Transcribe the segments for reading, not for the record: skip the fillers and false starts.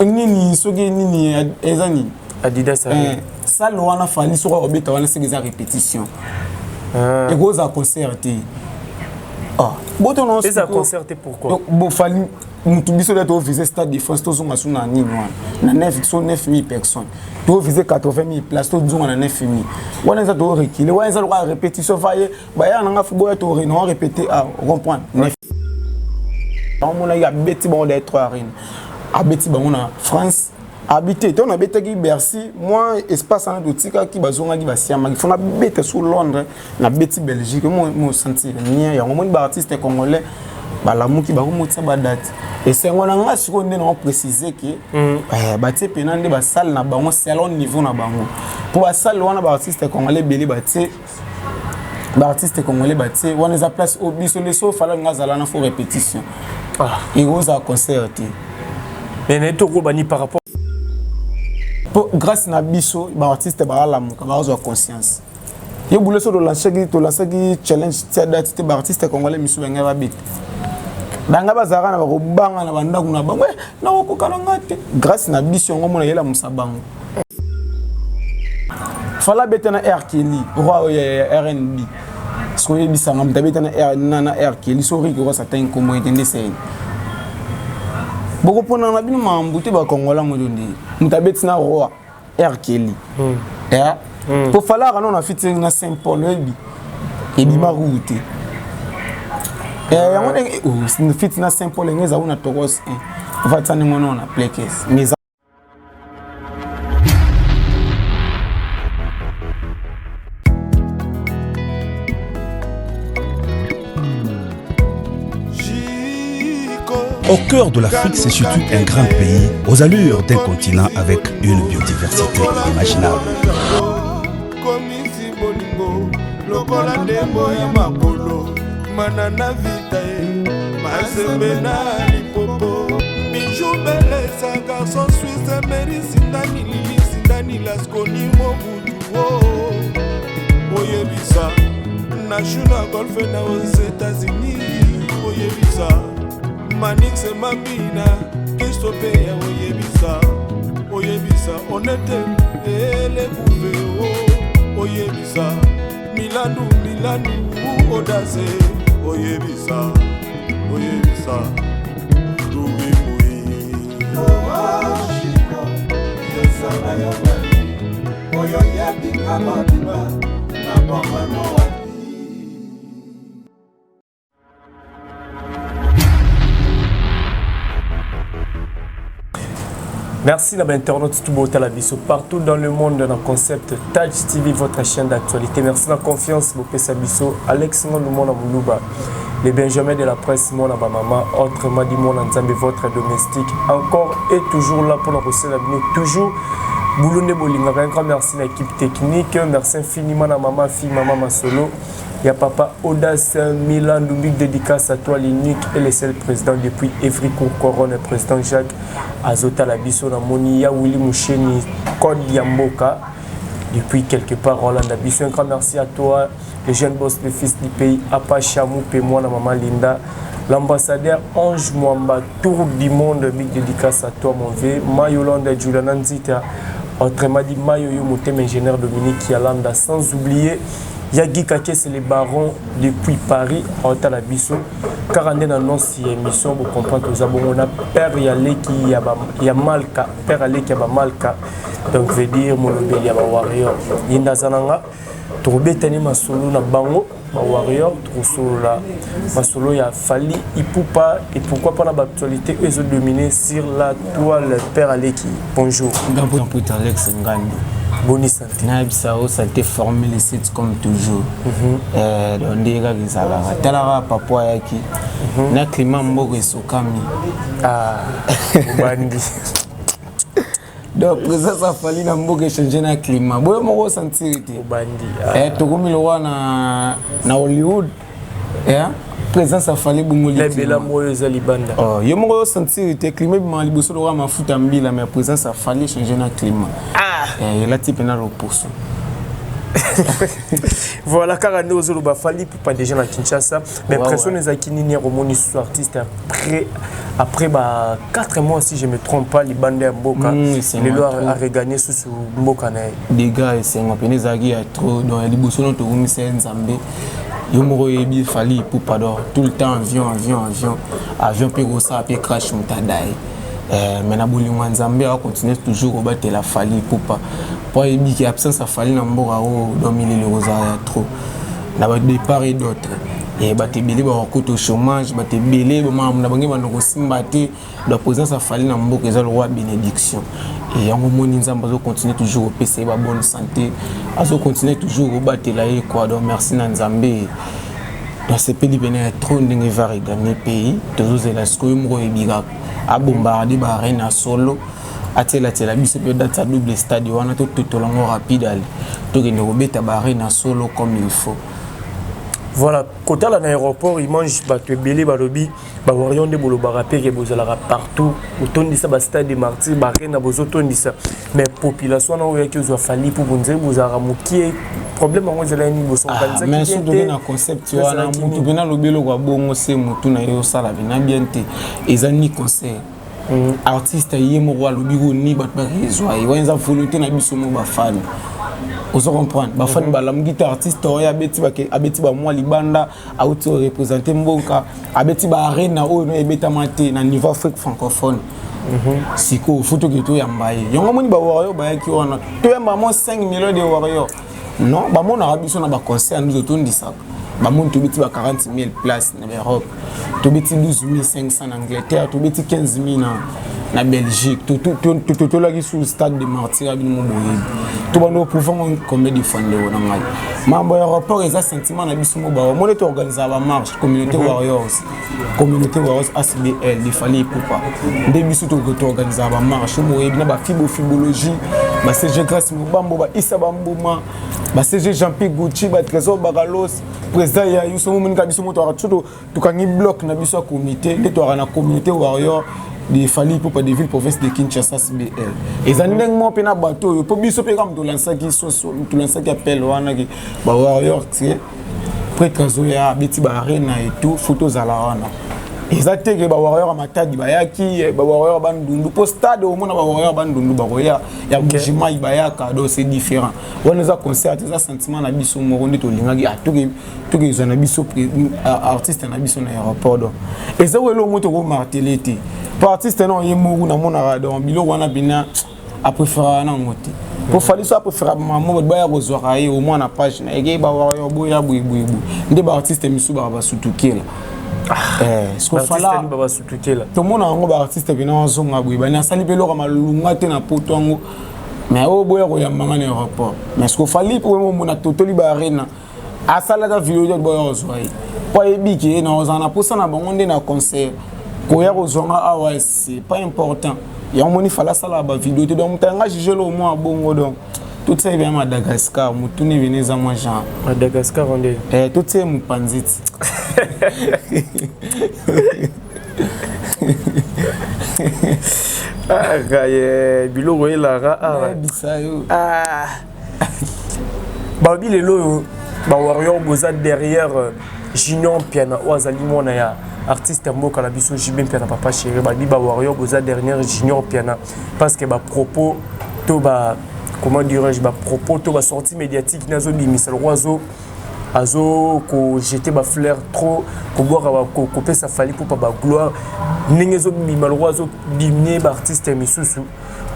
Nini soki nini eza nini? Adidas eh, salle wana Fally soki akobeta wana seke eza répétition. Ah. Ekozala concert te. Ah, boto eza concert te pourquoi? Bon Fally mutu biso nde tovise stade de France tozonga so na nini wana na 9 so 9000 personnes tovise 80000 place tozonga na 9000 wana eza torekile wana eza lokola répétition vaye baya na nga football to reno répéter ah comprendre omonaki abeti bango da 3 arena abeti bango na France habité to nabetaki Bercy moi espace wana totikaki bazongaki basiamaki fo nabeta sur Londres nabeti Belgique mo sentir nia yango omoni baartiste congolais balamuki bakomotia badate esengo na nga sikoyo nde nango précise ke batie mpena nde basale na bango selon niveau na bango mpo basale wana baartiste congolais ebele batie baartiste congolais batie wana eza place oyo biso nde so fala nga azala na fo répétition ekozala concert te. Mais nayebi tokoba ni par rapport po grâce na biso baartiste baalamuka bazwa conscience yo bule so tolansaki challenge tia date te baartiste congolais misu bangai babeta banga bazalaka na bakobanga na bandako na bango nakokoka na nga te grâce na biso yango mona yelamusa bango. Fala beta na R Kelly roi ya R&B soki oyebisanga moto abeta na R na R Kelly so Rick Ross atangi nkombo ete nde seyeni bokopona na bino makambo te bakongola ngo to nde moto abeti na roi R Kelly po falaka no na featuring na Saint Paul oyebi ebima ruu te yango ndenge fit na Saint Paul enge ezali na Toros 1 ofatisa ndenge wana na plekes. Au cœur de l'Afrique se situe un grand pays aux allures d'un continent avec une biodiversité inimaginable. Oyebisa na golfe na aux États-Unis oyebisa Manix Mabina Christophe oyebisa oyebisa Onete elekuve oyebisa Milandu Milandu Odase oyebisa oyebisa Dubi Mui Oashiko yosala yo oyo yebinga mobimba na bomano wapi. Merci à l'internaute tout beau biso partout dans le monde dans le concept Taj TV, votre chaîne d'actualité. Merci de la confiance, Bopesa Biso, Alex Ngondou Moulouba, le Benjamin de la presse, mon maman, autrement dit mon Nzambe, votre domestique, encore et toujours là pour nous recevoir, toujours. Boulonde Bolinga, un grand merci à l'équipe technique, merci infiniment à maman, fille, maman Masolo, il y a papa Audace Milan, big dédicace à toi, l'unique et le seul président depuis Evricourt Corone, président Jacques Azota Labiso, Namoni, ya Willy Moucheni, Code Yamboka, depuis quelque part, Roland Abisso. Un grand merci à toi, le jeune boss, le fils du pays, Apache Moupe, moi, la maman Linda, l'ambassadeur Ange Mwamba, tour du monde, big dédicace à toi, mon vieux, Mayolanda Juliana Nzita, autrement dit, Mayoyo Moutem, ingénieur Dominique Yalanda, sans oublier Yagi Kake, c'est le baron depuis Paris, Otala Biso. Car on est dans notre émission, vous comprenez que nous avons père Yaleki, ya Malka, père Aleki ya Malka, donc veut dire Molobeli ya Warrior. Yinda Zananga, tobetani masolo na bango ba Warrior, tosolola masolo ya Fally Ipupa et pourquoi pas la actualité eux ont dominé sur la toile. Père Aleki, bonjour. Bonjour Alex Ngando. Boni santé. Nayebisa yo santé formule 7 comme toujours. Donc ndenge kaka ezalaka talaka papa ayaki na climat mboka esokami. Ah, bandi. Donc présence ya Fally na mboka échange na climat. Boyo moko sentir te. Bandi. Tokomi lokola na Hollywood. Présence ya Fally bongoli. Lebela moyo eza libanda. Oh, yo moko sentir te climat bima liboso lokola mafuta mbila mais présence ya Fally échange na climat. Ah, elati pena loposo. Voilà, kaka nde ozoloba Fally Ipupa déjà na Kinshasa, mais pression ezalaki nini ya komoni susu artiste après ba 4 mois, si je me trompe pas, libanda ya mboka, lelo aregagner susu mboka na ye? Dégâts, esengo pene ezalaki ya trop. Donc ya liboso no tokomisa ye Nzambe. Yo moko oyebi Fally Ipupa, donc tout le temps avion, avion, avion, avion, mpe kosala mpe crash, moto adaye. Mais na bolingo ya Nzambe, akontinue toujours kobatela Fally Ipupa, mpo ayebi ke absence ya Fally na mboka oyo, donc milelo kozala ya trop na badépart et d'autre. Bato ebele bakokota au chômage, bato ebele bamakambo na bango banda kosimba te. Donc présence ya Fally na mboka eza lokola bénédiction. E yango omoni Nzambe azocontinue toujours kopesa ye babonne santé, azocontinue toujours kobatela ye quoi. Donc merci na Nzambe, nasepeli pene ya trop ndenge va regagner pays. Tozozela sikoyo moko oyebi kaka abombarde baarène ya solo, atielatiela biso mpe date ya double stade wana, tototola yango rapide, ale tokende kobeta baarène ya solo comme il faut. Voilà, kotala na aéroport image, bato ebele balobi bawarrior nde bolobaka mpe ke bozalaka partout, botondisa bastade de Martyr, baarena bozotondisa, mais population wana oyo oyaki ozwa Fally mpo bonzeli bozalaka mokie. Problème yango ezalaki nini? Mais soki toke na concept wana, motu mpena alobi eloko ya bongo, se motu na ye osala pena bien te. Eza ni concert, artiste ye moko alobi ko ni bato bakezwa ye wana, eza volonté na biso mo bafani. Ozo comprendre, bafani balamuki te. Artiste oyo abeti bamwa libanda, auti oreprésente mboka, abeti baarena oyo no ebetama te na niveau Afrique francophone. Sikoyo faut toke toyamba ye. Yango amoni bawarrior bayaki wana, toyamba mo 5 millions de warrior. Non, bamonaka biso na baconcert nde totondisaka. Bamoni tobeti ba 40 000 place na baEurope, tobeti 12 500 na Angleterre, tobeti 15 000 na Belgique, totolaki sur stade de Martyr. Bino mo boyebi, tobanda oprouvango combien de fois. Ndeko na ngai, mambo ya aéroport eza sentiment na biso mo bawa mone. Toorganisaka bamarche communauté warriors, communauté warriors ACBL de Fally Ipupa. Nde biso toorganisaka bamarche moyebi na bafibofibologie, baCG Grâce Mobambo, baisa bambuma, baCG Jean-Pierre Gucci, batrésor Bakalos, président ya yuso. Momonika biso moto so tokangi bloc na biso ya comité nde toyaka na communauté warrior de Fally Ipupa de ville province de Kinshasa CBL. Eza ndenge moko mpe na bato oyo, mpo biso mpe kaka tolansaki, tolansaki appel wana ke bawarrior tie prêtre azoya abeti baarena et tout, faut tozala wana. Eza te ke bawarrior ya Matadi bayaki, bawarrior ya Bandundu, mpo stade omona bawarrior ya Bandundu bakoya, ya Mbujimai bayaka. Donc c'est différent wana, eza concert, eza sentiment na biso moko nde tolingaki tokezwa na biso artiste na biso na aéroport. Donc eza oyo eloko moko tokomarteler te, po artiste na ye moko namonaka, donc biloko wana bina apréféraka nango te, po Fally so apréféra mamo bato baya kozwaka ye au moins na page na eke bawarrior boya boyeboyeboye nde baartiste misusu baka basutukela. Tomona yango baartiste mpena bazonga boye, bani asali mpe eloko malunga te na poto yango, mais oyo boya koyambanga na aéroport. Mais ce que Fally mpo omona totoli baarena, asalaka video te boya kozwa ye, po ayebi ke na kozala na posa na bango nde na concert. Koya kozwanga awa, c'est pas important. Yango moni Fally asalaka bavideo te. Donc moto yanga juge lo mwa bongo. Donc totia ye bien Madagascar, motuni ebene eza mwa genre. Madagascar nde? Totia ye mopanzi ti. Akaye biloko elaka awa. Nayebisa yo. Balobi lelo oyo bawarrior boza derrière Junior Mpiana, oyo azali mwana ya artiste ya mboka na biso JB Mpiana, papa chéri. Balobi bawarrior boza derrière Junior Mpiana parce que bapropos to ba, comment dirais-je, bapropos to basortie médiatique nazobimisa lokwa azo kojeter bafleur trop, kobwaka, kopesa Fally Ipupa bagloire, ndenge ezobima lokwa azodiminue baartiste misusu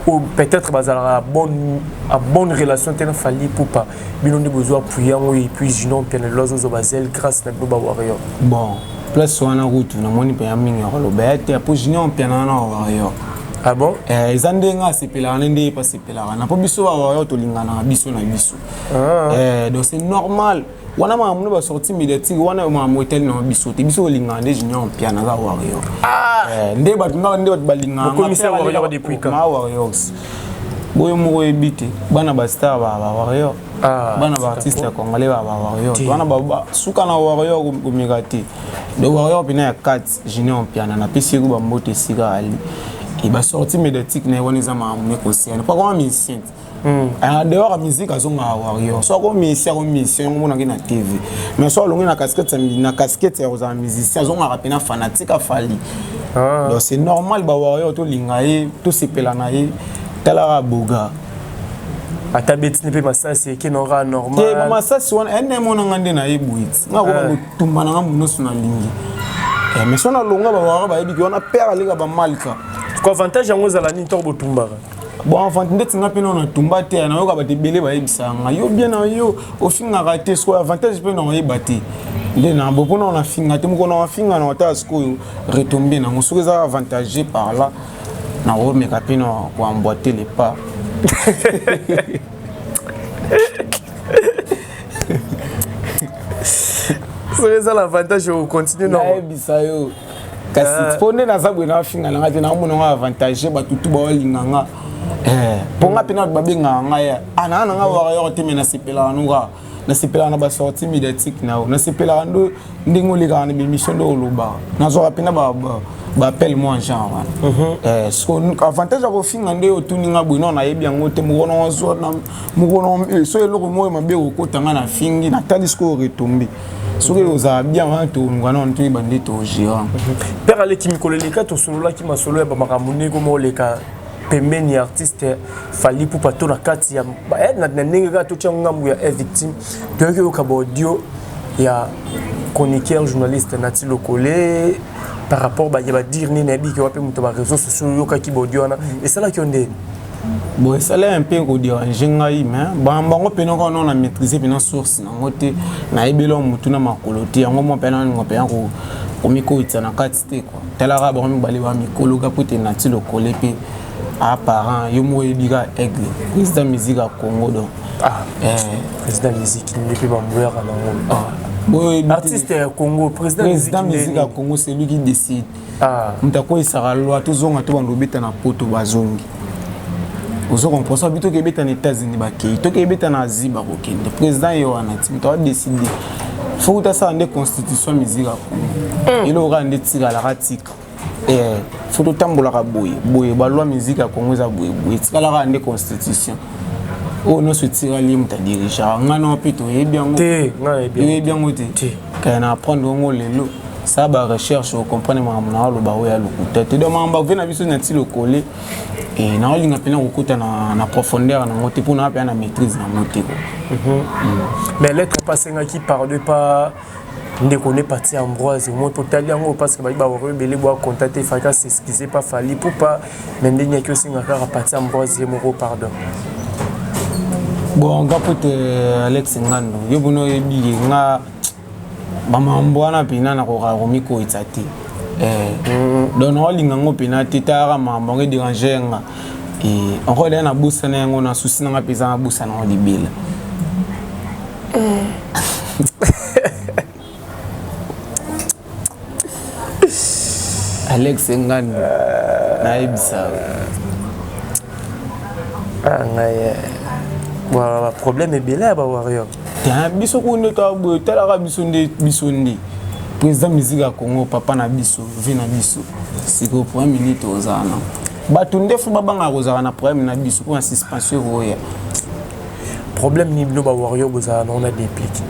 oyo peut-être bazalaka à bonne relation te na Fally Ipupa. Bino nde bozwa appui yango, et puis Junior Mpiana lelo azozwa bazele grâce na bino bawarrior. Bon, place wana kutu namoni mpenza mingi ya koloba ya te, po Junior Mpiana wana warrior. Ah bon? Eza ndenge asepelaka na nde ye mpe asepelaka na, mpo biso bawarrior tolinganaka biso na biso. Donc c'est normal wana makambo no basortie médiatique wana, makambo etali na biso te. Biso kolingaka nde Junior Mpiana aza warrior. Nde bato nga nde bato balingaka warrior depuis quand? Warriors boyo moko oyebi te, bana bastar bawarrior, bana baartiste ya congolais bawarrior wana, suka na warrior komeka te. Donc warrior mpena ya 4, Junior Mpiana, napesi ye ko bambote esika ali. E basortie médiatique na ye wana eza makambo ne concerne po akoma musicien en dehors ya musique, azongaka warrior. So ako musicien, ako musicien, yango omonaki na TV. Mais so alongi na casquette ya kozala musicien, azongaka mpena fanatique a Fally. Donc c'est normal bawarrior tolinga ye, tosepela na ye. Talaka boga. Ata betini mpe masasi eke na oka te. Normal. Bamasasi wana ene emonanga nde nayebi eti nga koka kotumba nanga nyonso nalingi. Mais so nalonga, bawarrior bayebiki wana père aleka bamalka. Ko avantage yango ezala nini ntango botumbaka? Bon, enfin, ndeti nga mpe nano natumba te. Nayoka bato ebele bayebisaka nga: yo bien na yo ofingaka te. Sikoyo avantage mpe na oyeba te nde na bo mpona nafinga te. Mokolo na wafinga na watala sikoyo retombées nango, soki eza avantage par là, nakomeka mpe na koemboîter le pas. Soki eza na avantage, ocontinue na. Nayebisa yo kasi, mpo nde naza boye, nafinga nanga te. Naomona ngo avantage, bato tu baolinga nga, mpo nga mpena bato babengaka ngai ya ah, naa nanga warrior te. Me nasepelaka nuka, nasepelaka na basortie médiatique na yo, nasepelaka ndo ndenge olekaka na bémission, nde olobaka. Nazwaka mpena baappel mwa genre wana. So avantage ya kofinga nde otuni nga boye, non, nayebi yango te. Mokolo wazwa mokolo so eloko moko mabe kokota nga, nafingi, natali sikoyo retombées, soki ozala bien wana, toluka nano toyeba nde togérant. Père aleki, mikolo eleka tosololaki masolo ya bamakambo ndenge mo oleka pembeni ya artiste Fally Ipupa to na kati ya na ndenge kaka totia ngambu ya victime. Toyoki yoka baaudio ya chroniqueur journaliste Nati Lokole par rapport ya badire nini. Nayebi ke wape moto baréseau sociaux oyokaki baaudio wana, esalaki yo ndeni? Bon, esala un peu kodéranger ngai, mais bango mpena kaka nao na maîtrise mpena source nango te. Nayebeli wa motu na makolo te. Yango mwa mpena nalinga mpena komikoyitisa na kati te kua. Talaka bango mibale ba mikolo ka po ete Nati Lokole mpe aparent yo moko oyebi ka Aigle, président musique ya Congo, donc. Ah, président musique nde mpe bamboyaka nango, artiste ya Congo, président. Président musique ya Congo, c'est lui qui décide. Moto akoyisaka loi, tozonga to bando obeta na poto, bazongi. Ozo comprendre? So abi toki ebeta na États-Unis, bakei, toki ebeta na Asie, bakokende. Président ye wana ti moto adécide. Faut kuta asala nde constitution musique ya Congo. Eloko kaka nde tikalaka tika, faut totambolaka boye boye. Baloi musique ya Congo eza boye boye, etikalaka nde constitution. Oyo nyonso etikali, ye moto adirigeaka. Ngai nao mpe toyebi yango, oyebi yango te. Kaya na apprendre yango lelo. Sala barecherche, ocomprendre makambo na aloba oyo ya lokuta te. Donc makambo ave na biso na ti lokole, naolinga mpena kokota na profondeur nango te, mpona mpena na maîtrise nango te. Mais lettre pasengaki pardon pa ndeko ne parti Ambroise omoi totali yango, parce que bayi bawarrior ebele boa contacte, efaki s'excuse pa Fally Ipupa. Mais ndenge yaki osenga kaka parti Ambroise ye moko pardon? Bon, nga po te, Alex Ngando, yo mpona oyebi nga bamambo wana mpena nakoka komikoyisa te. Donc naolinga yango mpena te. Talaka makambo yango edéranger nga encore deya, nabosana yango na susi nanga mpenza, nabosana yango libela. Alex Ngando, nayebisa. Ngai baproblème ebele ya bawarrior. Biso kuna nde toa boye. Talaka biso nde, biso nde président musique ya Congo, papa na biso, vie na biso. Sikoyo problème nini tozala na bato nde fo babangaka kozala na problème na biso mpona suspension ekoya. Problème nini bino bawarrior bozala nango na Déplique?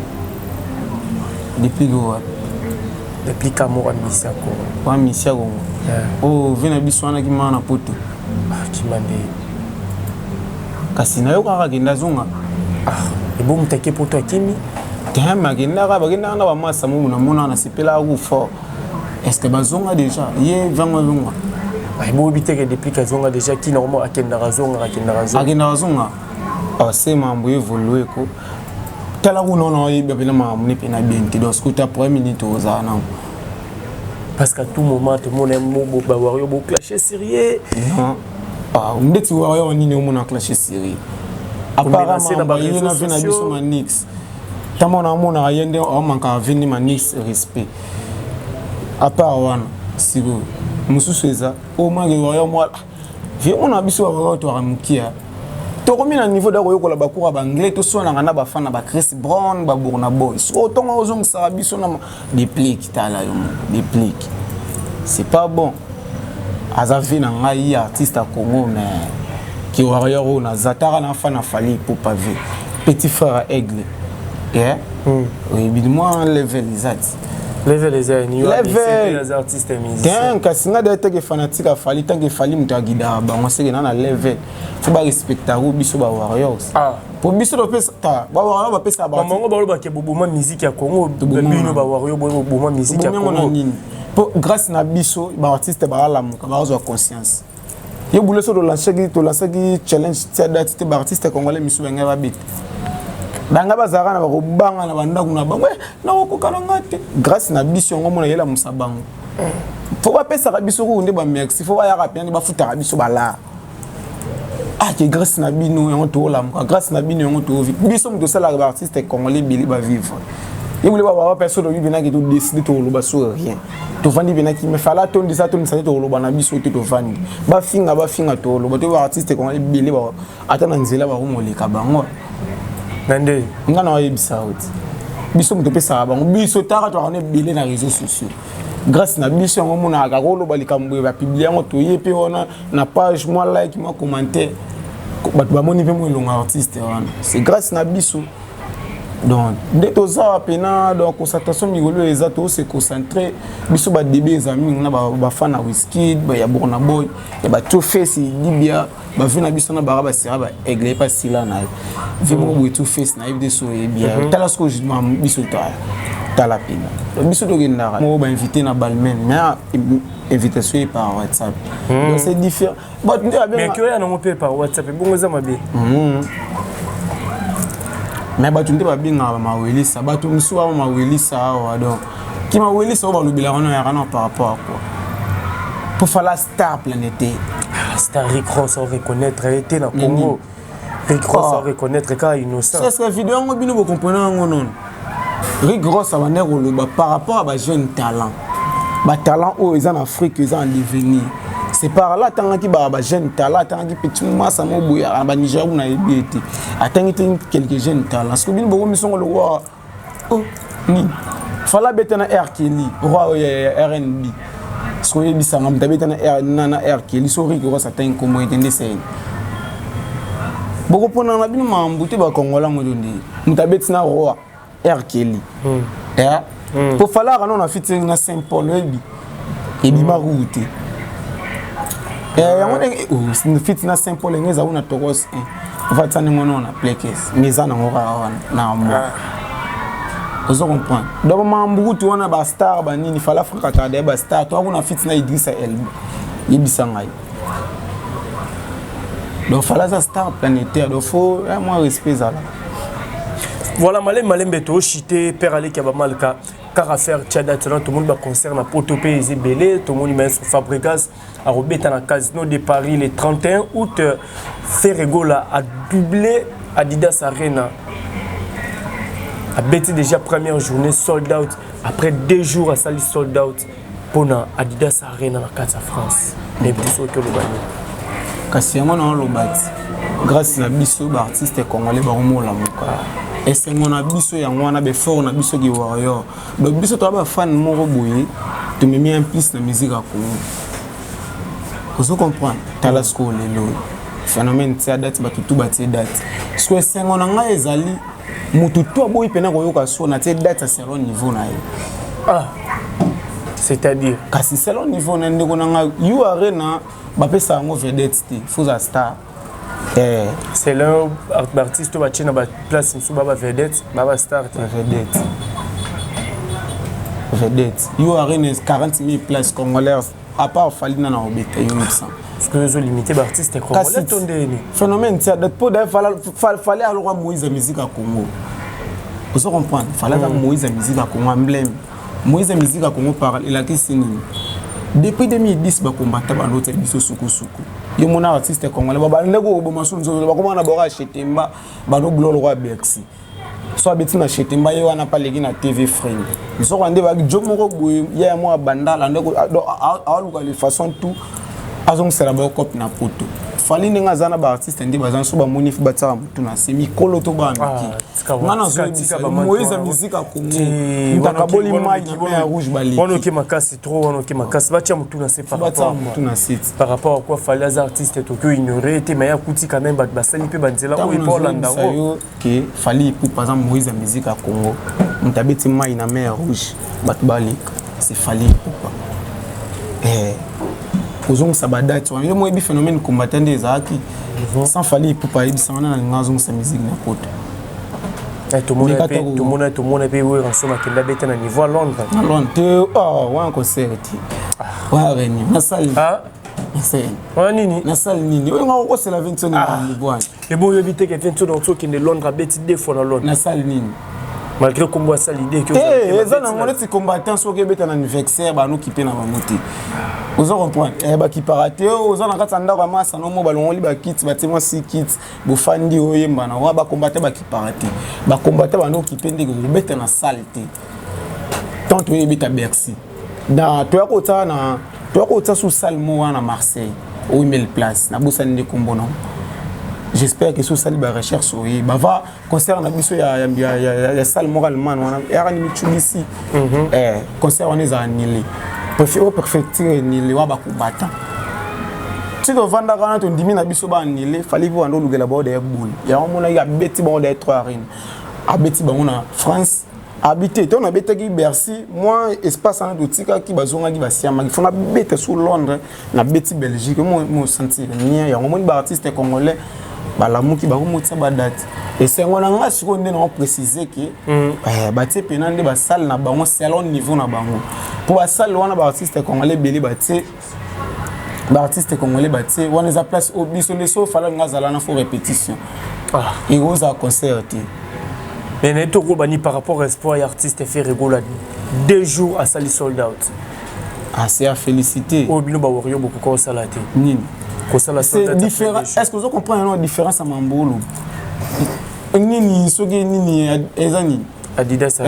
Déplique wapi? Déplique moko ya misi ya Congo. Wa misi ya Congo oyo vie na biso wana kimaka na poto. Kima nde. Kasi nayokaka akende, azonga. Ebomutu ake poto, akimi. Te, akendaka, bakendaka na bamasa momu. Namonaka, nasepelaka ku fort. Est ce que bazonga déjà? Ye vango azonga. Boyebi teke Déplique azonga déjà kina omo, akendaka azongaka, akendaka azonga. Akendaka azonga, se makambo évolue ko. Tala kuna wana, oyebi mpena makambo ne mpena bien te. Donc sikoyo problème nini tozala nango? Parce qu'à tout moment tomona bawarrior boclashe sérieux. Non, ndeti warrior nini omona clashe sérieux? Apparemment ye na vie na biso Manix, ntango namonaka ye nde aomankaka vie nde Manix respect. À part wana, sikoyo mosusu eza oyo mwake warrior mwa vie mona biso bawarrior toaka mokia. Tokomi na niveau da koyekola bacours ya baanglais, toswanaka na bafan na bachris Brown, baBurna Boy. Sikoyo ntongo ozongisaka biso na Déplique, tala yo moko Déplique, c'est pas bon. Aza vie na ngai artiste ya Congo, mais ki warrior oyo naza taka na fan na Fally Ipupa vie. Petit frère ya Aigle. Yeah. Oyebi mwa level eza ti. Level eza ya ni Level. aza artiste ya musicien. Ten kasi nga daya teke fanatique ya Fally, tant que Fally moto agidaka bango seke na na level. Faut ba respecter biso ba warriors. Ah. Po biso topesa ta ba warriors bapesa ba Bamango balobaka boboma musique ya Congo, Toboma. bino ba warrior boboma musique ya Tobomi yango na Congo. nini po grâce na biso baartiste baalamuka, bazwa conscience. Yo bule so tolansaki challenge tia date te, baartiste congolais misu bangai babeta banga bazalaka na bakobanga na bandako na bango. Eh, nakokoka na nga te. Grâce na biso yango mona yelamusa bango. Fo bapesaka biso kuku nde bamerci, fo bayaka mpena nde bafutaka biso balaa. Ah, ke grâce na bino yango toolamuka, grâce na bino yango tovi biso moto osalaka baartiste congolais ebele bavivre. Ye bule bababa mpe so toyebi mpenaki todécider tokoloba so rien, tovandi mpenaki. Mais fala atondisa atondisa te, tokoloba na biso te, tovandi, bafinga bafinga, tokoloba to baartiste congolais ebele ata na nzela bakomoleka bango. Na nde nga na oyebisa yo ti biso moto opesaka bango, biso taka toaka na ebele na réseaux sociaux. Grâce na biso yango omonaka koloba likambo boye, bapublier yango, toye mpe wana na page, mwa like, mwa commentaire, bato bamoni mpe mwa elongo artiste wana. C'est grâce na biso. Donc nde toza pena, donc concentration mikolo oyo eza tose concentre biso. Badebe eza mingi na bafan na Wizkid, ya Burna Boy, ya baTwo-Face Idibia, bavie na biso na baka basera baaigle epa sila na ye vie moko boye. Two-Face nayebi te so oyebi ya tala sikoyo biso tala tala pena biso tokendaka moko bainvité na Balmain, mais invitation ye par WhatsApp, donc c'est différent. Bato nde mais babenga ki oya nango mpe par WhatsApp, ebongo eza mabe? Mais bato nde babengaka bamawelisa, bato mosusu baba mawelisa awa. Donc ki mawelisa oyo balobelaka no yaka no par rapport à quoi? Po fala star planétaire. Ah, star Rick Ross reconnaître ye te na Congo. Rick Ross Ah. reconnaître kaka Innocent. C'est ce vidéo yango bino bocomprendre yango nono. Rick Ross abandaki koloba par rapport à bajeune talent, batalent oyo eza na Afrique, eza en devenir. C'est par là atangaki bajeune talent, atangaki petit masa mo boye na banigeria kuna, yebi ye te, atangi te quelques jeunes talent. Parce que bino bokomisongo lokwa oh nini, fala abeta na R Kelly, roi oyo ya R&B. Soki oyebisanga moto abeta na na R Kelly, so Rick Ross atangi nkombo ete nde seni bokopona na bino makambo te. Bakongola yango to nde moto abeti na roi R Kelly. Eh? Po falaka no na featuring na Saint Paul, oyebi ebima kuku te. Eh, yango ndenge oh, feat na Saint Paul ndenge ezala na Tokos 1 ofatisa ndenge wana na plekes, mais eza nango kaka wana na mwa ozo comprendre. Donc makambo kutu wana bastar banini fala fréquentaka daye bastar toa kuna feat na Idrissa Elba, yebisa ngai. Donc fala aza star planétaire, donc faut eh, mwa respect ezala. Voilà, malembe malembe toshite père aleki ya bamalka kaka faire tia date na tomoni baconcert na poto mpe eza ebele. Tomoni maestro Fabregas akobeta na Casino de Paris le 31 août. Ferre Gola a doublé Adidas Arena, abeti déjà première journée sold out, après 2 jours asali sold out mpona Adidas Arena na kati ya France. Nayebi te soki oloba nini. Kasi yango na oloba ti grâce na biso baartiste congolais bakomolamuka, esengo na biso yango wana, befort na biso ki warrior. Donc biso toya bafan moko boye, tomemi un plus na musique ya Congo, ozo comprendre. Tala sikoyo lelo phénomène tia date, bato tu batie date. Sikoyo esengo na ngai ezali motu tu aboyi mpena koyoka so natie date ya selon niveau na ye. Ah, c'est-à-dire? Kasi selon niveau na ndeko na ngai, U Arena bapesa yango vedette te, faut za star. Eh. Selon baartiste oyo batie na baplace mosusu, ba bavedette, ba bastar te. Vedette, vedette. U Arena 40 000 places congolaises, à part Fally na na obeta yo 900. Parce que ozolimite baartiste congolais to ndeni? Phénomène tia date po daye fallait alokwa Moïse ya musique ya Congo, ozo comprendre. Fallait aza Moïse ya musique ya Congo, emblème Moïse ya musique ya Congo. Par elakisi nini? Depuis 2010 bakombata bandota biso sukusuku. Yo mona artiste congolais babandaki koboma su nzoto, bakoma na bora Chetemba, banobula lokwa Bercy. So abeti na Chetemba ye wana mpe aleki na TV frame, nzoko nde jo moko boye ya mwa bandala nde aluka de façon tout azongisela baokope na poto. Fally ndenge aza na baartiste nde baza so bamoni fo batiaka motu na se mikolo to bana mike. Nga nazoyebisa Moïse ya musique ya Congo, moto akaboli mai na mer Rouge. Baleki wana oke makasi trop, wana oke makasi. Batia motu na se par rapport motu na se. Par rapport à quoi? Fally aza artiste, toki oignore te, mais akuti quand même bato basali mpe banzela oyo epa olanda yango. Ke Fally Ipupa aza Moïse ya musique ya Congo, moto abeti mai na mer Rouge, bato baleka, c'est Fally Ipupa. Kozongisa badate wana, yo moyebi phénomène combattant nde ezalaki sans Fally Ipupa. Ayebisa wana, nalinga azongisa musique na poto. Tomona mpe Werrason akenda beta na niveau ya Londres. Na Londres te, wana concert te, wana réunion nasali. Wana nini? Nasali nini oyo nga kokosela Vincent na niveau wana? Ebo oyebi te ke Vincent oti okende Londres, abeti deux fois na Londres. Nasali nini? Malgré kombo asali de. Te, eza nango neti combattant, soki ebeta na anniversaire, banoki mpe na bango te. Oza comprendre, bakipaka te. Oza na kati ya ndako ya masa nomo, balongoli bakiti, batie mwa si kiti, bofandi, oyembana. Wana bacombattant bakipaka te. Bacombattant banoki mpe ndenge kobeta na salle te. Tant toyebeta Bercy na toya kotia na toya kotia su salle mo wana na Marseille, oyembeli place, nabosani nde kombo nango. J'espère que so osali barecherche, oye bava concert na biso ya salle moko allemagne wana eyaka ni Mitsubishi. Concert wana ezala nile oyo préfecture nile wa bakobata ti tovandaka wana, tondimi na biso baanile. Fally mpo banda olukela bango daya boule yango, monaki abeti bango daya trois arène, abeti bango na France abi te. To nabetaki Bercy, mwa espace wana totikaki, bazongaki, basiamaki, fo nabeta su Londres, nabeti Belgique. Mo sentir nie yango, omoni baartiste congolais balamuki, bakomotia badate. Esengo na nga sikoyo nde nango précise ke batie pena nde basale na bango selon niveau na bango, mpo basale wana baartiste congolais ebele batie, baartiste congolais batie wana eza place oyo biso nde so Fally nga azala na fo répétition, ekozala concert te. Mais nayebi tokoba ni par rapport à espoir ya artiste Ferre Gola, 2 jours asali sold out. Ah, c'est à féliciter. Oyo bino bawario bokoka kosala te. Nini? Kosala. C'est différent. Est ce que ozo comprendre la différence ya mambolo nini? Soki nini, eza nini? Adidas.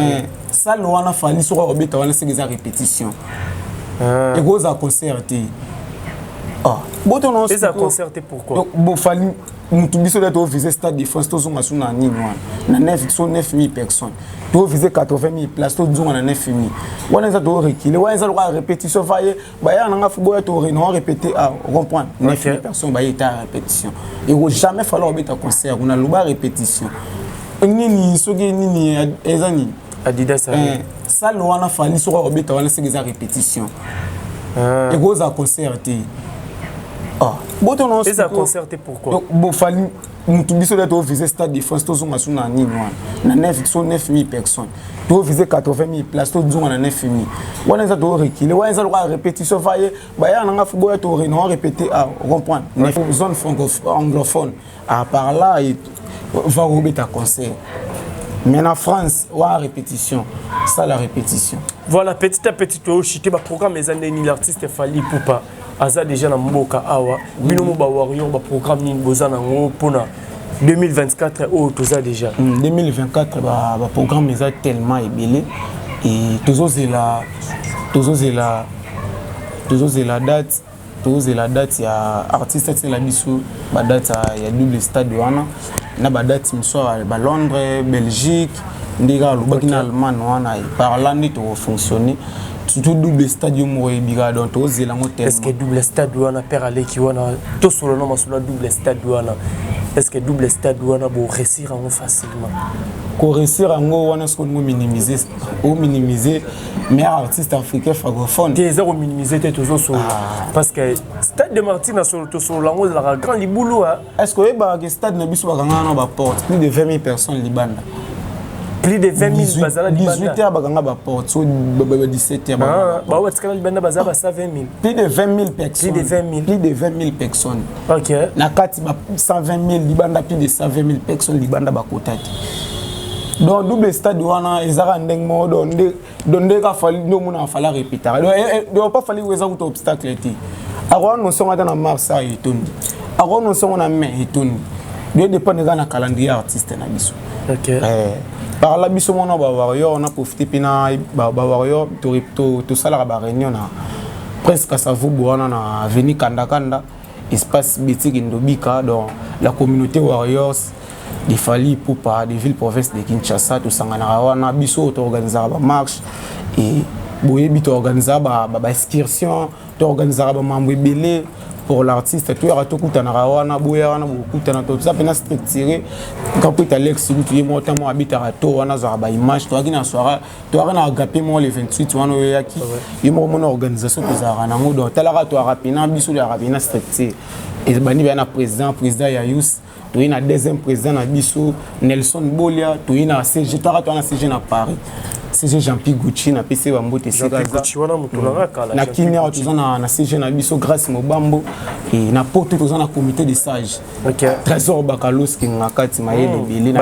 Salle wana Fally soki akobeta wana, seke eza répétition, ekozala concert te. Eza concert te, pourquoi? Bon, Fally mutu biso nde tovise Stade de France, tozonga su na nini wana na 9 so 9000 personnes, tovise 80 000 place, tozonga na 9000 wana, eza torekile wana, eza lokola répétition. Vaye baya nanga fo boya to répété, ah, comprendre 9000 personnes baye eta répétition, eko jamais falloir obeta concert kuna. Loba répétition nini? Soki nini, eza nini? Adidas. Salle wana Fally soki akobeta wana, seke eza répétition, ekozala concert te. Eza concert te, pourquoi? Bon, Fally mutu biso nde tovise Stade de France, tozonga su na nini wana na 9 so 9000 personnes, tovise 80 000 place, tozonga na 9000 wana, eza torekile wana, eza lokola répétition. Vaye baya nanga fo boya to répété, ah, comprendre zone anglophone à par là va kobeta concert, mais na France wa répétition, ça la répétition. Voilà, petit à petit toyoshite baprogramme eza ndeni. L'artiste Fally Ipupa aza déjà na mboka awa. Bino mo bawarrior, baprogramme nini boza nango mpona 2024 oyo toza déjà? 2024, baprogramme eza tellement ebele et tozozela date, tozozela date ya artiste atiela biso badate ya double stade wana na badate mosusu ya balondres, Belgique, nde kaka alobaki na Allemagne wana. Par là nde tokofonctionne, surtout double stade, yo moko oyebi kaka, donc tozela yango. Est ce que double stade wana, père aleki wana, tosolola na masolo ya double stade wana, est ce que double stade wana boréussir yango facilement? Koréussir yango wana, soki olingo minimiser, ominimiser meilleur artiste africain francophone. Te, eza kominimiser te, tozosolola parce que Stade de Martyr na solo tosolola yango ezalaka grand libulu. Est ce que oyebaka ke stade na biso bakangaka na baporte, plus de 20 000 personnes libanda? Plus de 20 000 bazala? 18 heures bakanga baporte, so 17 heures. Bao batikala libanda baza ba 120 000? Plus de 20 000 personnes. Plus de 20 000. Plus de 20 000 personnes. Ok. Na kati ba 120 000, libanda plus de 120 000 personnes libanda bakota te. Donc double stade wana ezaka ndenge moko, donc nde donc nde ka Fally nde omona Fally arépétaka, donc pas Fally eza kuta obstacle te. Akoannonce ngo ata na mars ayo etondi, akoannonce ngo na mai etondi, donc dépendre eza na calendrier artiste na biso. Par là biso mona bawarrior, on a profité mpe na bawarrior, tosalaka baréunion na Prince Kasavubu wana na avenue Kandakanda. Espace Betty Kindobika, donc la communauté Warriors de Fally Ipupa, de ville province de Kinshasa, tosanganaka wana biso toorganisaka ba marche et boyebi toorganisaka ba, ba, ba excursion, toorganisaka ba mambo ebele pour l'artiste. Toyaka tokutanaka wana, boya wana bokutana, toza mpena structuré. Kakuta Alex kutu ye moko ntango abetaka to wana azwaka ba image. Toyaki na soirée, toyaka na agape moko le 28 wana oyo eyaki ye moko mona organisation tozalaka nango. Donc talaka, toyaka pena biso, toyaka pena structure ebandi baya na président, président ya yus. Toye na deuxième président na biso Nelson Bolia. Toye na CG, toyaka toya na CG na Paris, CG Jean-Pi Gucci, napesi bambote esika na Kini. Awa toza na CG na biso Grâce Mobambo. E na Poto toza na comité de sage, Trésor Bakalos Kinga kati mayele ebele.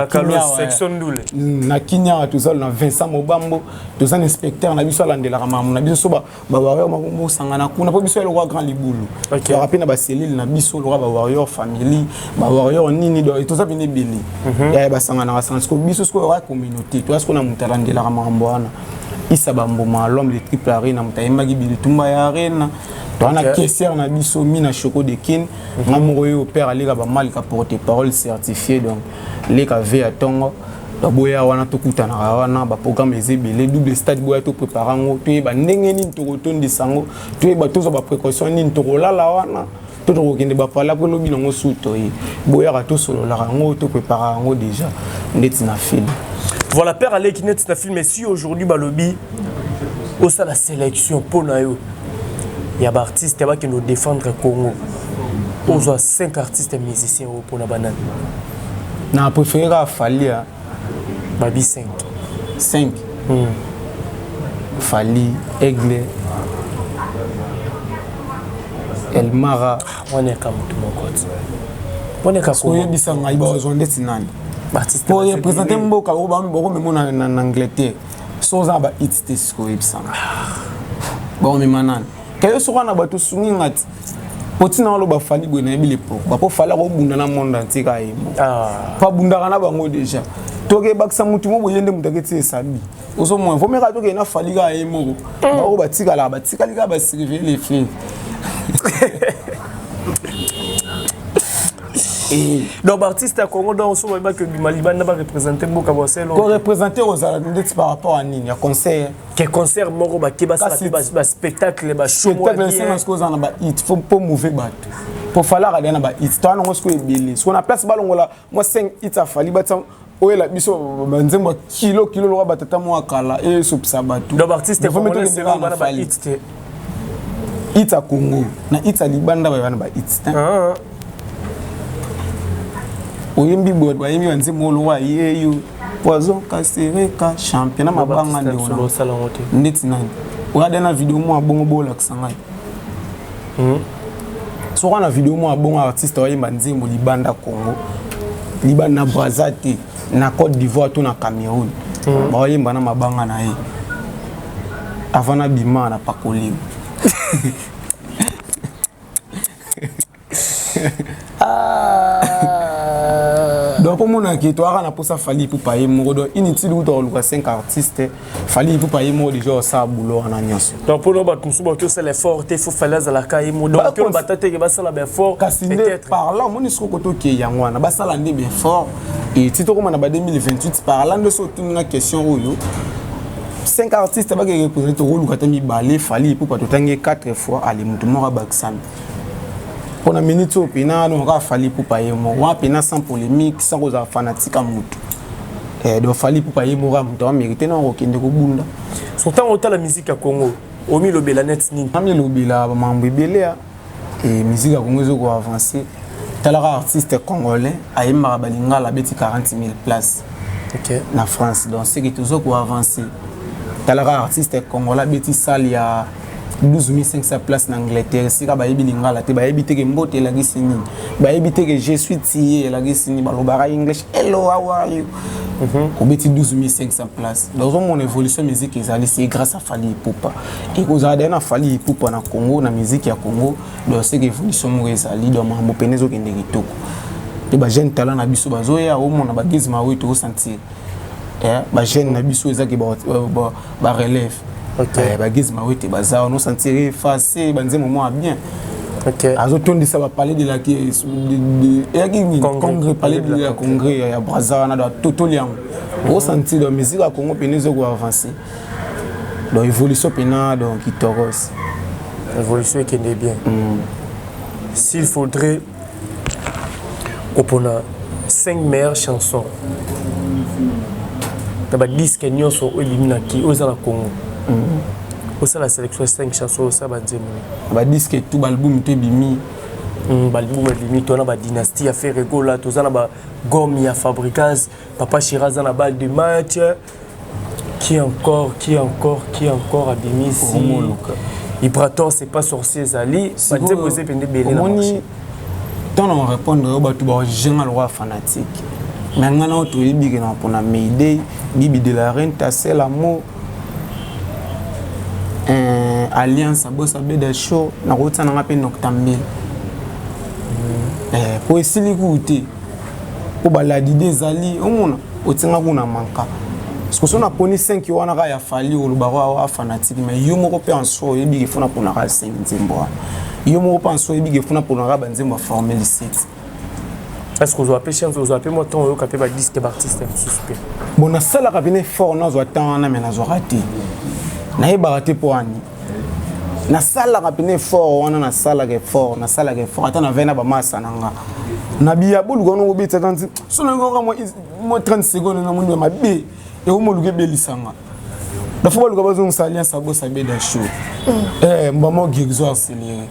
Na Kini awa toza na Vincent Mobambo, toza na inspecteur na biso alandelaka makambo na biso. So bawarrior bosangana kuna mpo biso ya lokwa grand libulu, toyaka mpe na baselile na biso lokwa bawarrior family, bawarrior nini, donc toza pene ebele yaya basanganaka sanga. Sikoyo biso sikoyo oya communauté, toya sikoyo na moto alandelaka makambo wana, Isa Bamboma, l'homme de triple arena, moto ayembaki bitumba ya arena. Toza na caissière na biso Mina Choco de Kin. Nga moko oyo père aleka bamalika, porte parole certifié, donc leka v ya ntongo. Baboya wana, tokutanaka wana. Baprogramme eza ebele, double stade, boya toprépare yango, toyeba ndenge nini tokotondisa yango, toyeba tozwa baprécaution nini, tokolala wana to tokokende bapala mpo lobi nango su toye. Boyaka tosololaka yango, toprépare yango déjà ndeti na film. Voilà, père aleki neti na film. Si aujourd'hui balobi osala sélection mpo na yo ya baartiste bakende défendre Congo, ozwa 5 artistes musiciens oyo mpona banani? Na préféré kaka Fally. Babi 5. 5, Fally, Aigle, Elmara. Wana eka motu moko ti wana eka. Oyebisa ngai bazwa ndeti nani po représente mboka bakomema na Angleterre? So oza na bahit te, sikoyo oyebisanga bakomema nani? Kayo soko wana bato osungi nga ti po ntina oloba Fally boye, nayebi le pourquoi. Po Fally akobunda na monde entier kaka ye moko, po abundaka na bango déjà. Tokebakisa motu mo boye nde moto aketi esabi ozomona vomeka. Tokende na Fally kaka ye moko, bango batikalaka, batikali kaka basurveille les fleuves. Donc baartiste ya Congo, donc so bayebaki obima libanda bareprésente mboka boselo. Koreprésente kozala ndeti par rapport à nini? Ya concert? Ke concert moko bake basala mpe baspectacle, bashow. Spectacle esenga sikoyo oza na bahit mpo move bato, po falaka deya na bahit to wana yango sikoyo ebele. Sikoyo na place balongola mwa 5 hit afali, batia oyela biso banzembo ya kilo kilo lokola batata mwa kala esopisa bato. Donc baartiste congolais bana bahit te? Hit ya Congo na hit ya libanda bayeba na bahit te. Oyembi boye, bayembi banzembo oyo lokola yeyo poison kasereka champion na mabanga ndeko ndeti nani oya de na video mwa bongo bolakisa ngai. Soki wana video mwa bongo artiste oyemba nzembo libanda Congo, libanda na Braza te, na Côte d'Ivoire to na Cameroun, baoyemba na mabanga na ye avant nabima na pakoli. Donc omonaki toyaka na mposa Fally Ipupa ye moko. Donc inutile kuta koluka 5 artiste. Fally Ipupa ye moko déjà osala boulot wana nyonso. Donc mpona bato mosusu bakoki osala effort te, faut Fally azalaka ye mo. Donc oyo bata teke basala baeffort. Kasi nde par là omoni soki okotokei yango wana basala nde baeffort ti tokóma na ba 2028. Par là nde so otuninga question oyo, 5 artistes bakeke représente, tokoluka te mibale. Fally Ipupa totangi 4 fois, ale motu moko abakisami mpona minute oyo mpena. Donc kaka Fally Ipupa ye moko wana mpena, sans polémique, sans kozala fanatique ya motu. Donc Fally Ipupa ye moko ya moto amérite na kokende kobunda. So ntango otala musique ya Congo, omilobela neti nini? Amilobela bamambo ebele ya e musique ya Congo ezokoavance. Talaka artiste congolais ayembaka balingala abeti 40 000 places na France. Donc seke toza koavance. Talaka artiste congolais abeti salle ya 12 500 place na Angleterre, esika bayebi lingala te, bayebi te ke mbote elakisi nini, bayebi te ke je suis tie elakisi nini, balobaka English, hello, how are you. Obeti 12 500 place. Donc ozomona évolution musique ezali, c'est grâce à Fally Ipupa. Ekozala daye na Fally Ipupa na Congo, na musique ya Congo. Donc seke évolution moko ezali. Donc makambo pene ezokende kitoko mpe bajeune talent na biso bazoya. Omona bagezi mawe, tokosentir bajeune na biso ezaki barelève, bagezi mawe te, baza wana, osentir efase banzembo mwa bien. Okay. Azotondisa bapalais de la eyaki nini, congrès, palais de la congrès ya Braza wana. Donc totoli yango, osentir donc musique ya Congo pene ezokoavance, donc évolution pena, donc kitokos. Évolution ekende bien. S'il faudrait kopona 5 meilleures chansons na badisque nyonso oyo ebimi na ki oyo eza na Congo, osala sélection ya 5 chansons, osala banzembo? Badisque tout, baalbum to ebimi? Baalbum ebimi, toza na badynastie ya Ferre Gola, toza na bagome ya Fabregas, Papa Chéri aza na balle de match, qui encore, qui encore, qui encore abimisi? Ibrator, c'est pas sorcier, ezali banzembo eza epende ebele na marché. Ntango na répondre oyo, bato bajenga lokwa fanatique, mais ngai na oyo toyebi ke na mpona Mayday, Bibi de la Reine, Tasel Amour, Alliance Abosa Beda Show, nakotia nanga mpe Noctambile po esili kuku te, mpo baladide ezali omona otinga kuna manka, parce que so naponi 5 wana kaka ya Fally, olobaka awa fanatique. Mais yo moko mpe en soi oyebi ke fo naponaka 5 nzembo wana. Yo moko mpe en soi oyebi ke fo naponaka banzembo ya Formule 7. Est ce que ozwa mpe chance, ozwa mpe mwa temps oyoka mpe badisque baartiste mosusu mpe? Bon, nasalaka pene fort nazwa temps wana, mais nazwaka te, nayebaka te mpo wani. Nasalaka pene effort wana, nasalaka effort, nasalaka effort, ata navai na bamasa na nga na biya boluka wana kobetaka nti so nayoka mwa 30 seconde, namoni mabe ekomoluka ebelisanga dafo baluka bazongisa Alliance Abosa Beda Show, mbama guérison accéléré.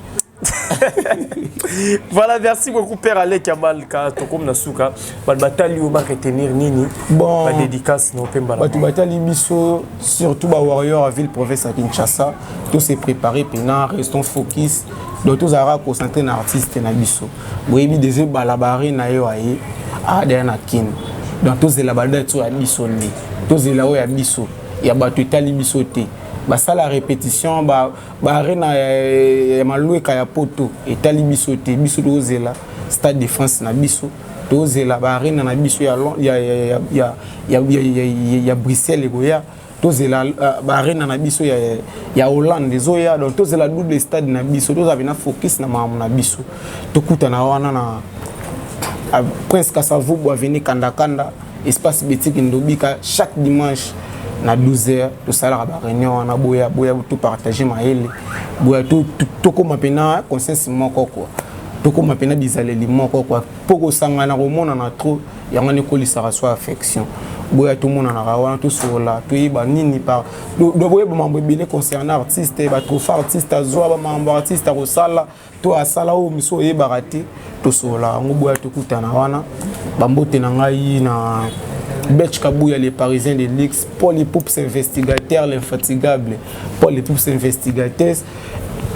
Voilà, merci beaucoup, père Alek Amalka. Tokomi na suka. Bato batali oyo baretenir nini? Bon, badédicace na mpe mbala. Bato batali biso, surtout bawarrior ya ville province ya Kinshasa, to se préparer mpena, restons focus. Donc tozalaka concentré na artiste na biso. Boyebi déjà balabare na yo aye adaya na Kini, donc tozela badate oyo ya biso nde tozela, oyo ya biso ya bato etali biso te. Basala répétition baarena ya malweka ya poto etali biso te. Biso tozela Stade de France na biso, tozela baarena na biso ya Bruxelles ekoya, tozela baarena na biso ya Hollande ezoya. Donc tozela double stade na biso, tozala pena focus na makambo na biso. Tokutana wana na Prince Kasavubu avenue Kandakanda, espace Betiki Ndobika, chaque dimanche na 12 heures tosalaka baréunion wana. Boya, boya topartage mayele, boya tokóma mpena conscience moko kua, tokóma mpena bizaleli moko kua, mpo kosangana komonana trop yango wana ekolisaka so affection. Boya tomonanaka wana, tosolola, toyeba nini par boyeba mambo ebele concernant artiste, batrophée artiste azwa, bamambo artiste akosala to asala oyo miso oyebaka te, tosolola yango. Boya tokutana wana. Bambote na ngai na Bech Kabouya, les Parisiens de l'X, Paul Poups investigateur, l'infatigable Paul Poups investigateur,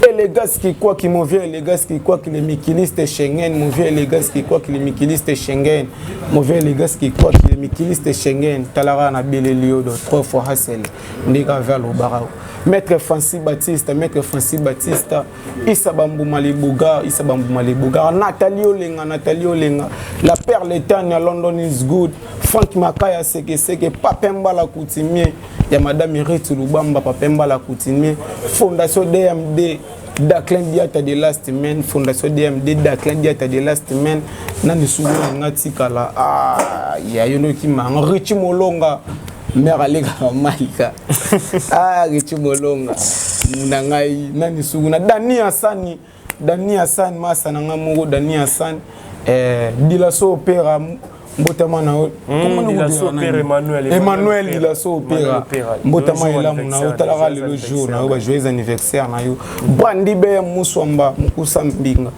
Elegas qui quoi qui mon vieux Elegas qui quoi qui les mikiliste Schengen, mon vieux Elegas qui quoi qui les mikiliste Schengen, mon vieux Elegas qui quoi qui les mikiliste Schengen. Talara na belelio de trois fois Hassel ndeka vers le barao. Maître Francis Baptiste, Maître Francis Baptiste, Issa Bambouma les Bougar, Issa Bambouma les Bougar, Nathalie Olenga, Nathalie Olenga, la perle Tania, London is good, Franck Makaya Seke Seke, Papemba la coutumier, ya Madame Ritu Lubamba, Papemba la coutumier, Fondation DMD, Daclin Diata de Last Man, Fondation DMD, Daclin Diata de Last Man, nani sugu nga tikala, ah, ya yono ki ma, Richie Molonga, mère alekaka Malika, ah, Richie Molonga, na ngai nani sugu na Dani Hasani, Dani Hassan, masa na nga moko Dani Hassan, Dilaso Opera, mbotama na yo. Emmanuel. Emmanuel Dilaso Opera, mbotama elamu na yo. Talaka lelo jour na yo, ba joyeux anniversaire na yo. Brandi Be Muswamba Mukusa Mbinga,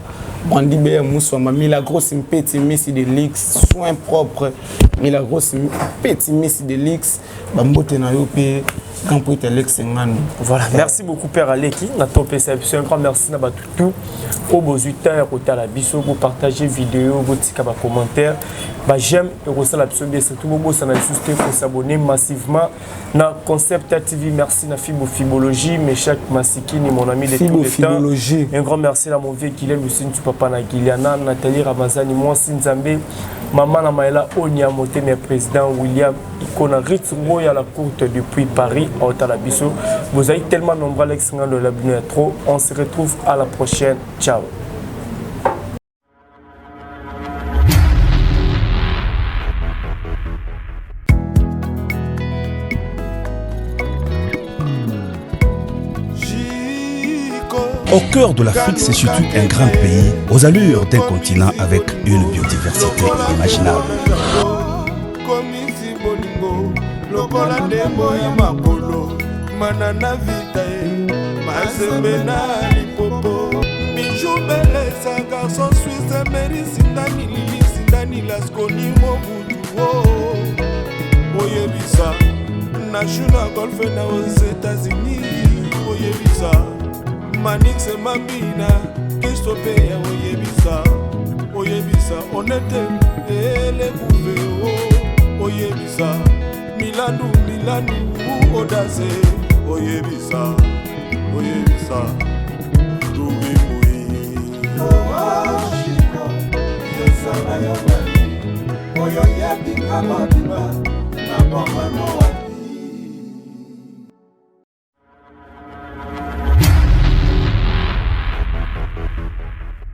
Brandi Be Muswamba, Milagros Mpeti Messi de Lix, soin propre, Milagros Mpeti Messi de Lix, bambote na yo mpe grand poète Alex Ngano. Voilà, merci beaucoup, père Aleki na topesa biso. Un grand merci na bato tout oyo bozwi temps ya kotala biso. Bopartage vidéo, botika bacommentaire, baj'aime, ekosala biso bien. Surtout bobosana lisusu te kosabonner massivement na Concept TV. Merci na Fibo Fibologie, Meshak Masikini, mon ami de Fibo tous les temps. Fibologie. Un grand merci à mon vieux Guilhem Lucintu, papa na Giliana, Nathalie Ramazani, mwasi Nzambe, mama na Maela Onia Motemi ya président William Ikona, Ritz Ngoya la courte depuis Paris, aotala biso. Vous avez tellement nombreux, Alex Ngando la bino ya trop. On se retrouve à la prochaine. Ciao. Au cœur de l'Afrique se situe un grand pays aux allures d'un continent avec une biodiversité inimaginable. Komisi bolingo lokola ndembo ya makolo manana vita ye masembe na lipopo bijou belesa garçon suisse meri sindani lili sindani laskoni mobutu o oyebisa nashu na golfe na aux États-Unis oyebisa manix mabina kristo mpe ya oyebisa oyebisa onete elekuve o oyebisa milandu milandu odase oyebisa oyebisa lubimui Oshiko yosala yo nani oyo yebinga mobimba na bomoi.